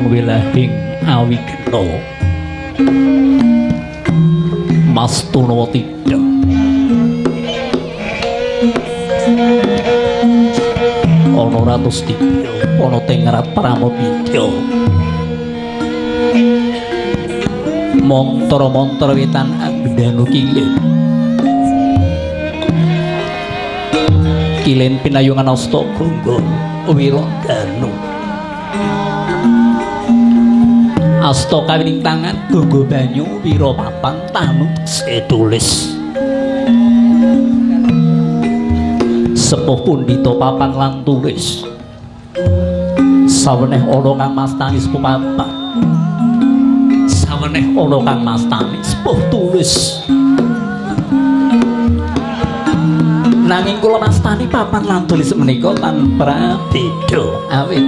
Wilahing awigna Mastuna tidak ana ratus dibya ana tengrat Pramabidya mantra-mantra wetan Anggedanu kilen kilen pinayungan asta gangga Wirandanu asta kawining tangan gangga banyu wira papan tanu setulis sepuh pundhita papan lan tulis saweneh ana kang mastani sepuh papan saweneh ana kang mastani sepuh tulis nanging kula mastani papan lan tulis menika tanpa beda awit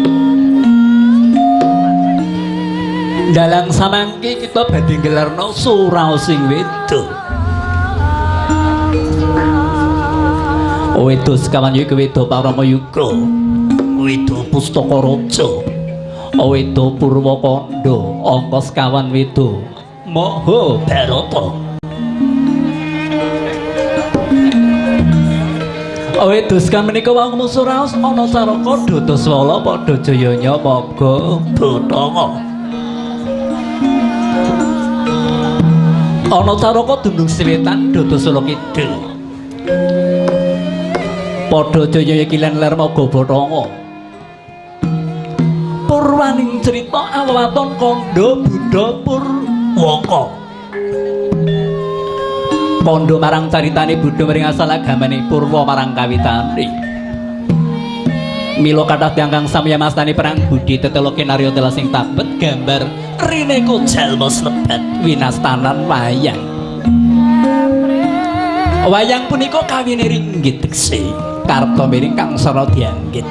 dalang samangke kita badhe nggelarna suraosing weda. Weda sekawan yaiku weda Paramayuga, weda Pustaka Raja, weda Purwakanda, angka sekawan weda Mahabharata. Weda sekawan menika wau suraos ana saraka Dataswala padha jayanya Maga Bathanga. Ana caraka dunung siwetan Dataswala kidul. Padha jaya kilen ler Maga Bathanga. Purwaning crita awaton kandha Buddha Purwaka. Kandha marang caritane Buddha maring asal agamane Purwa marang kawitane. Mila kathah tiyang kang samya mastani perang budi tetela kinarya telasing tabet gambar rineka jalma slebat winastanan wayang. Wayang punika kawine ringgit tekse karta miring kang sara dianggit.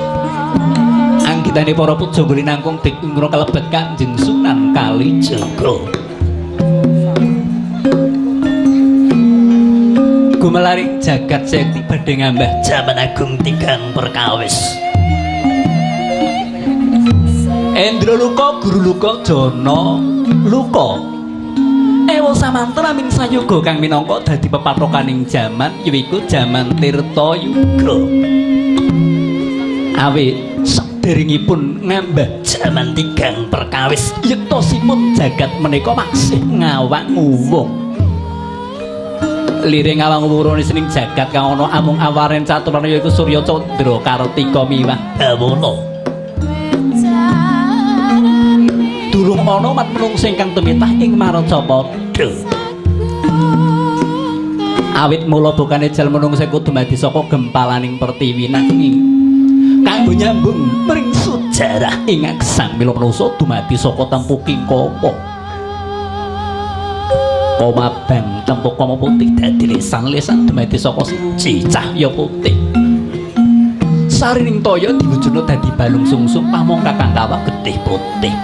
Anggitane para pujangga linangkung dikungra kalebet Kanjeng Sunan Kalijaga. Gumelaring jagat sekti badhe ngambah jaman agung tigang perkawis. Endra luka guru luka jana luka ewa samantara min sayoga kang minangka dadi pepatokaning jaman yaiku jaman Tirta Yuga. Awit saderengipun ngambah jaman tigang perkawis yektosipun jagat menika masih ngawang nguwung. Liring ngawang nguwung sining jagat kang ana amung awaren caturana yaiku Surya Candra Kartika miwah Bawana. Durung ana mat menungsa ingkang tumitah ing Maracapada. Awit mula bukane jal menungsa kudu dumadi saka gempalaning pertiwi nanging kanggo nyambung mring sejarah ing agesang mila menungsa dumadi saka tempuking kapa. Komabang tempuk koma putih dadi lesan-lesan dumadi saka siji cahya putih. Sarining toya diwujudna dadi balung sungsung pamong kakang kawah getih putih.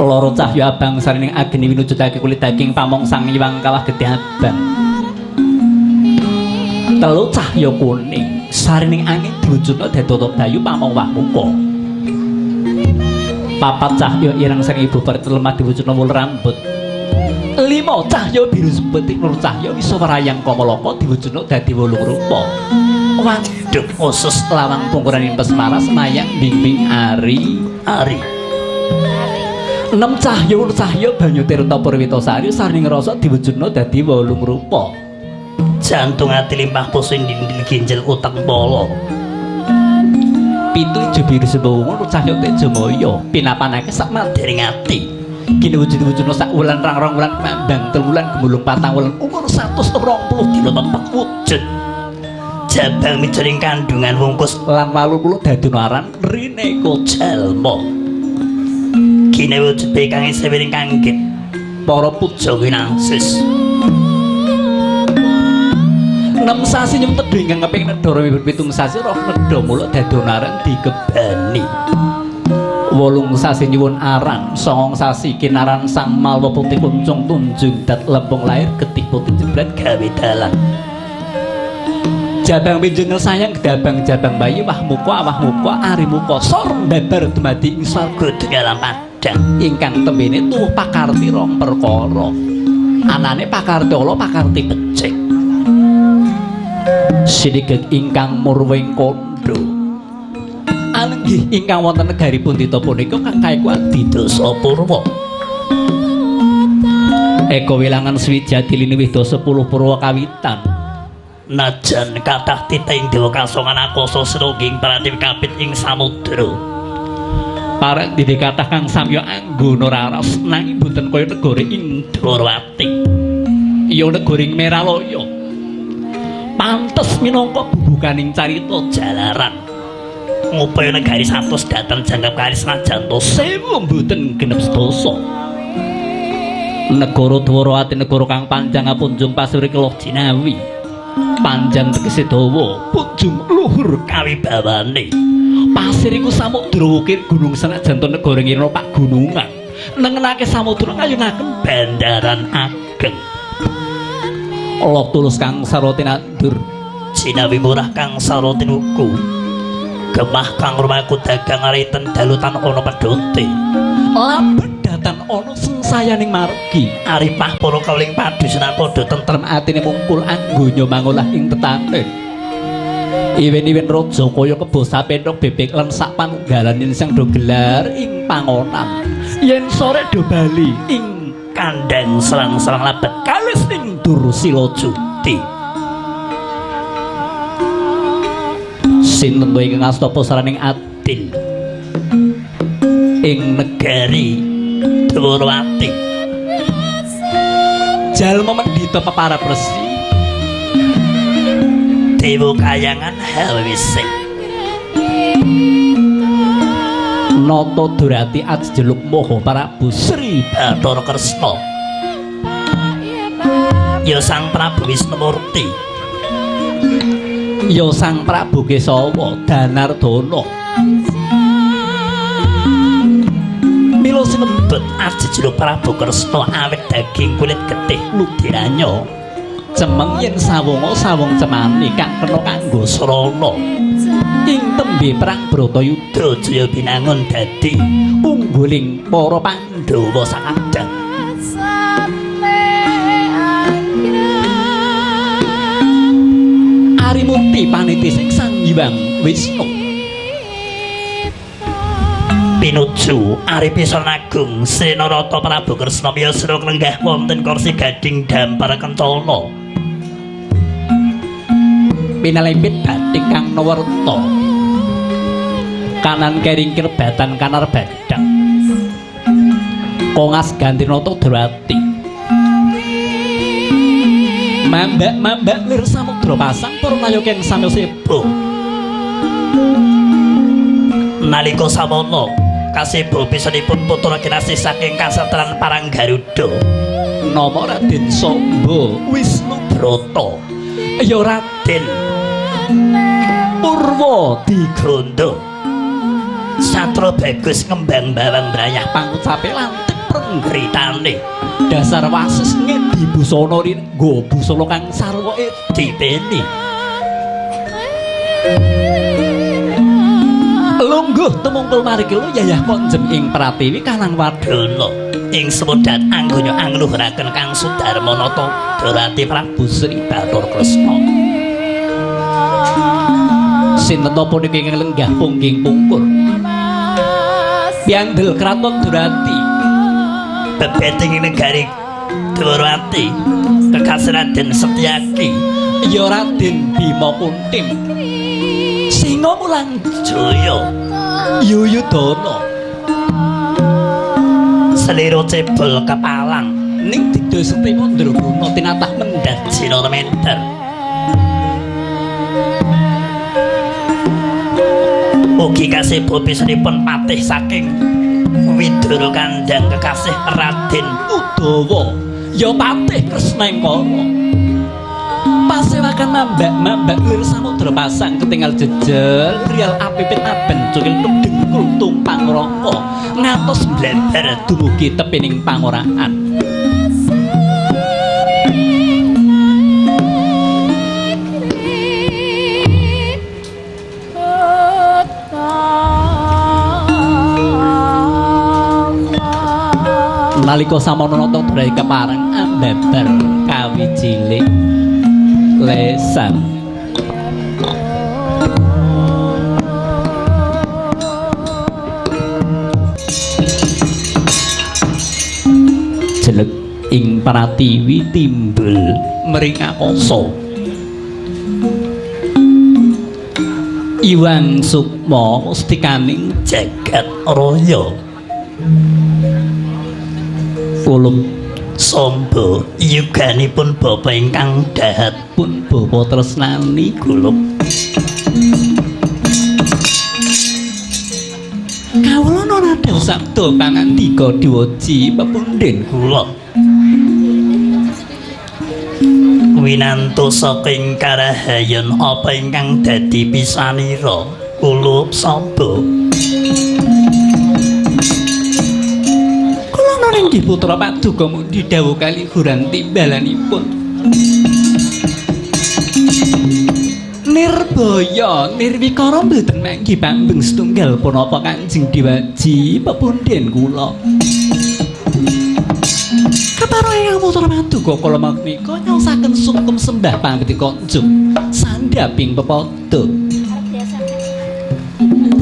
Loro cahya abang sarining agni winujudake kulit daging pamong sang iwang kawah getih abang. Telu cahya kuning sarining angin diwujudna dadi tata bayu pamong wahmuka. Papat cahya ireng sang ibu perut lemah diwujudna wul rambut. Lima cahya biru sepetik nur cahya wisa warayang kamalaka diwujudna dadi wolung rupa. Waduh khusus lawang pungkuran pesmara semayang bimbing ari ari. Enem cahya nur cahya banyu tirta purwitasari sareng rasa diwujudna dadi wolung rupa. Jantung ati limpah pusing dinding ginjal utak polo. Pitu ijo biru sembawungu nur cahya tejamaya pinapanake sak madering ati. Kini wujud-wujudna sak wulan rang rong wulan mambang telung wulan gemulung patang wulan umur 120 dina tepak wujud. Jabang mijoring kandungan wungkus lan 80 dadi aran Rineka Jalma. Kini wujud kang isih wiring kanggit para puja winangsis. 6 sasi nyem tedha ingkang keping nedara wiwit 7 sasi roh nedha muluk dadi aran dikebani. 8 sasi nyuwun aran, 9 sasi kinaran sang malwa putih kuncung tunjung dat lempung lahir getih putih jebret gawe dalan. Jabang pinjengel sayang gedabang jabang bayi wah muka awah muka ari muka sor babar dumadi ing swarga dalam padang ingkang tembene tuwuh pakarti rong perkara. Anane pakarti ala pakarti becik. Sinigek ingkang murwing kandha. Alenggih ingkang wonten negari Pundita punika kakaiku Adidasa Purwa. Eka wilangan swijati linuwih dasa 10 purwa kawitan. Najan kathah titahing dewa kasongan akasa srungging pratiwi kapit ing samudra. Pareng dene kathah kang samya anggona raras nanging boten kaya negara Indrawati. Ya negara ing Meralaya. Pantes minangka bubukaning carita jalaran. Ngupaya negari 100 dhateng jangkep kali senajan to 1000 mboten genep sedasa. Negara Dwarawati negara kang panjang apunjung pasuri keloh jinawi. Panjang tegese dawa, punjung luhur kawibawane. Pasir iku samudra wukir gunung senajan to negara ngene pak gunungan. Nengenake samudra ngayunaken bandaran ageng. Allah tulus kang sarwa tinandur, jinawi murah kang sarwa tinuku. Gemah kang rumaku dagang ariten dalutan ana pedhote. Labedatan ana sengsayaning margi. Aripah para kawuling padusunan padha tentrem atine mungkul anggonya mangolah ing tetanen. Iwen-iwen raja kaya kebo sapenthok bebek lan sak panunggalan yen sing do gelar ing pangonan. Yen sore do bali ing kandhang serang-serang lebet kalis ing Dursila Judi. Sinten to ingkang astapa saraning adil ing negari Dwarawati? Jalma mendhita peparap resi dewa kayangan hawisik nata durati ajeluk moho Prabu Sri Bathara Kresna ya Sang Prabu Wisnumurti ya Sang Prabu Kesawa Danardana. Mila sinebut ajejeluk Prabu Kresna awit daging kulit getih ludiranya cemeng yen sawonga sawong cemani kang kena kanggo srana ing tembe perang Bratayuda jaya binangun dadi ungguling para Pandhawa sakadang. Arimurti paniti sing Sang Hyang Wisnu pinuju Aripisa Agung Senarata Prabu Kresna miyosra lenggah wonten kursi gading dampar kencana pinalempit batik kang nawarta kanan kering kirbatan kanar badak kongas gantinata Drawati mambak-mambak lir samudra pasang para nayoka ing samya seba nalika samana Kasebo pisanipun putra kinasih saking kasatran Parang Garuda. Nama Raden Samba Wisnu Brata. Ya Raden Purwa Digranda. Satra bagus ngembang bawang brayah pangucape lantik prenggritane. Dasar wasis ngedi busana nggo busana kang sarwa dipeni. Lungguh tumungkul marikila yayah konjem ing pratiwi kalang wadana ing semodat anggonya angluhuraken Kang Sudarma Nata Dorati Prabu Sri Bathara Kresna. Sinten ta punika ingkang lenggah pungging pungkur piandel kraton Dorati bebeting negari Dwarawati kekasih Raden Setyaki ya Raden Bima Kuntim Singa Mulang Jaya Yuyudana seliro cebol kepalang ning digda sekti Mandraguna tinatah mendhat jina mender. Ugi kasebo pisanipun patih saking Widara Kandang kekasih Raden Udawa ya patih Kresnengkara. Pasewakan mambak-mambak lir samudra pasang ketinggal jejel rial apipit aben cukil dengkul tumpang raka ngatos bleber dumugi tepining pangoraan. Nalika samono nata drai kepareng ambabar kawijiling lesan. Jelek ing pratiwi timbul mringakasa. Iwang sukma mustikaning jagat raya. Kulup Samba yuganipun bapa ingkang dahat pun bapa tresnani kulup. Kawula nara sabda pangandika diwaji pepundhen kula. Winantu saking karahayon apa ingkang dadi pisanira kulup Samba. Inggih putra paduka mundi dawuh kalihuran timbalanipun. Nirbaya nirwikara mboten manggi pambeng setunggal punapa Kanjeng Dewaji pepundhen kula. Kepara ingkang putra paduka kula menika nyaosaken sungkem sembah pamrih kanjeng sandhaping pepada.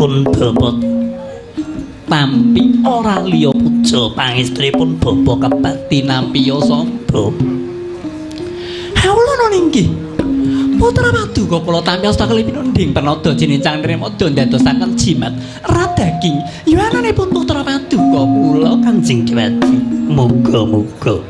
Pun bapa tampi ora liya puja pangestripun bapa kebat tinampiya samba. Kawula inggih putra paduka kula tampi asta kelipinundhing pernada jinicang nremada ndadosaken jimat radaging yuwananipun putra paduka kula Kanjeng Dewaji. Muga-muga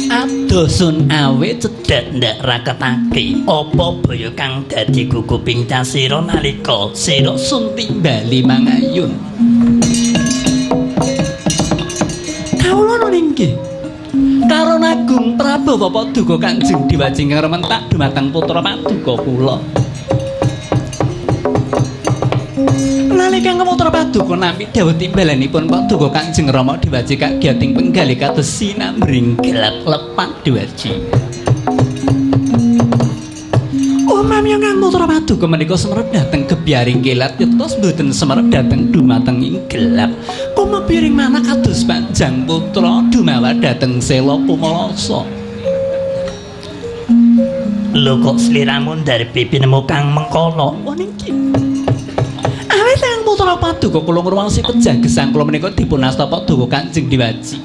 adosun awe cedhak ndak raketake apa baya kang dadi guguping casira nalika sira sun timbali mangayun. Kawula inggih Karonagung Prabu Paduka Kanjeng Dewaji ingkang rementak dumateng putra paduka kula. Nalika putra paduka nampi dawuh timbalanipun paduka Kanjeng Rama Dewaji kagiyating penggalih kados sinambring gelap lepat Dewaji. Umami ingkang putra paduka menika semerep dhateng gebyaring kilat yetos mboten semerep dhateng dumateng ing gelap. Kumebiring manah kados panjang putra dumawa dhateng sela kumalasa. Lho kok sliramu ndarbi pinemu kang mengkono? Oh niki. Awit ingkang putra paduka kula ngruwasi pejah gesang kula menika dipun asta paduka Kanjeng Dewaji.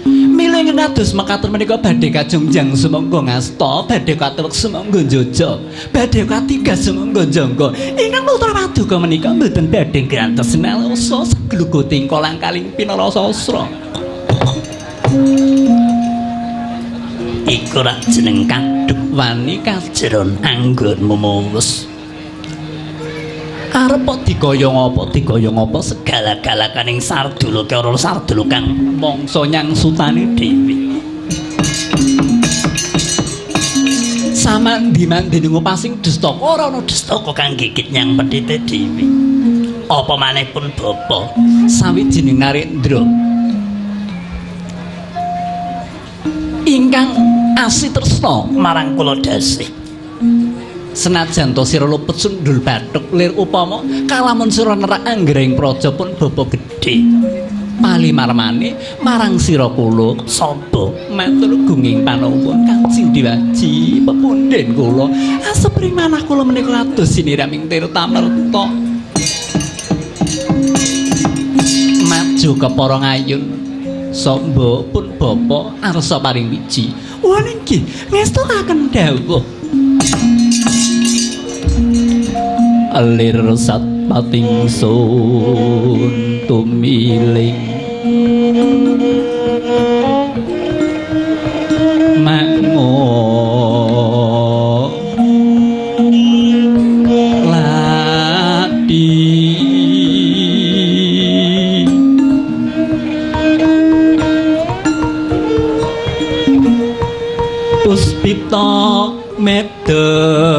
Mila ingkang kados mekaten menika badhe kajungjang sumangga ngasta, badhe katuwek sumangga njojo, badhe katiga sumangga njangga. Ingkang putra paduka menika mboten badhe grantos nalasa sagluguting kolang kaling pinarasasra. Iku rak jeneng kaduk wani kajeron anggonmu muwus. Arep digayong apa segala-galakaning sardula karo sardula kang mangsa nyang sutane dhewe. Samandi-mandine ngupasing destaka ora ana destaka kang gigit nyang pedhite dhewe. Apa maneh pun bapa sawijining narendra ingkang asih tresna marang kula dasih. Senajan to sira luput sundul bathuk lir upama kalamun sira nerak anggreng praja pun bapa gedhe palimarmane marang sira kula sapa matur gunging panuwun Kanjeng Dewaji pepundhen kula asepring manah kula menika kados siniraming Tirtamerta maju kepara ngayun samba pun bapa arsa paring wiji. Wah nggih ngestokaken dawuh lir satpating sun tumiling mango ladi puspita medem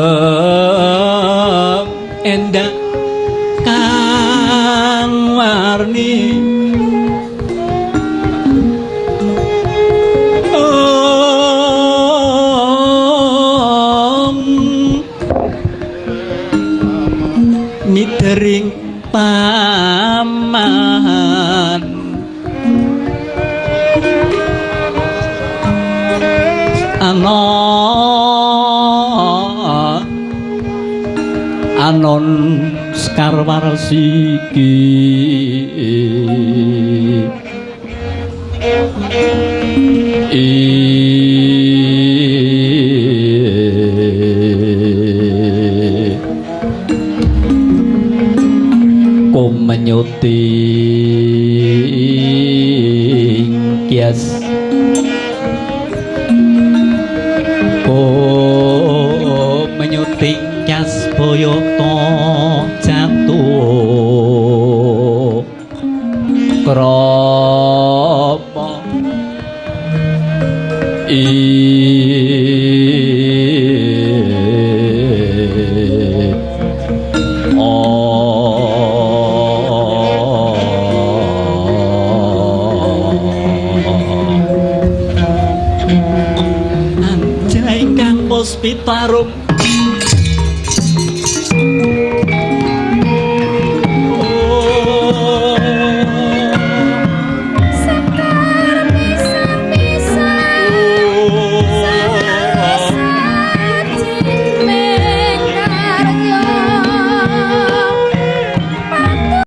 endah kang warni om midering paman ana anon skarwarsiki kumenyuti kias kumenyuti kias boyoto jatuh krama Anjay kang puspitarum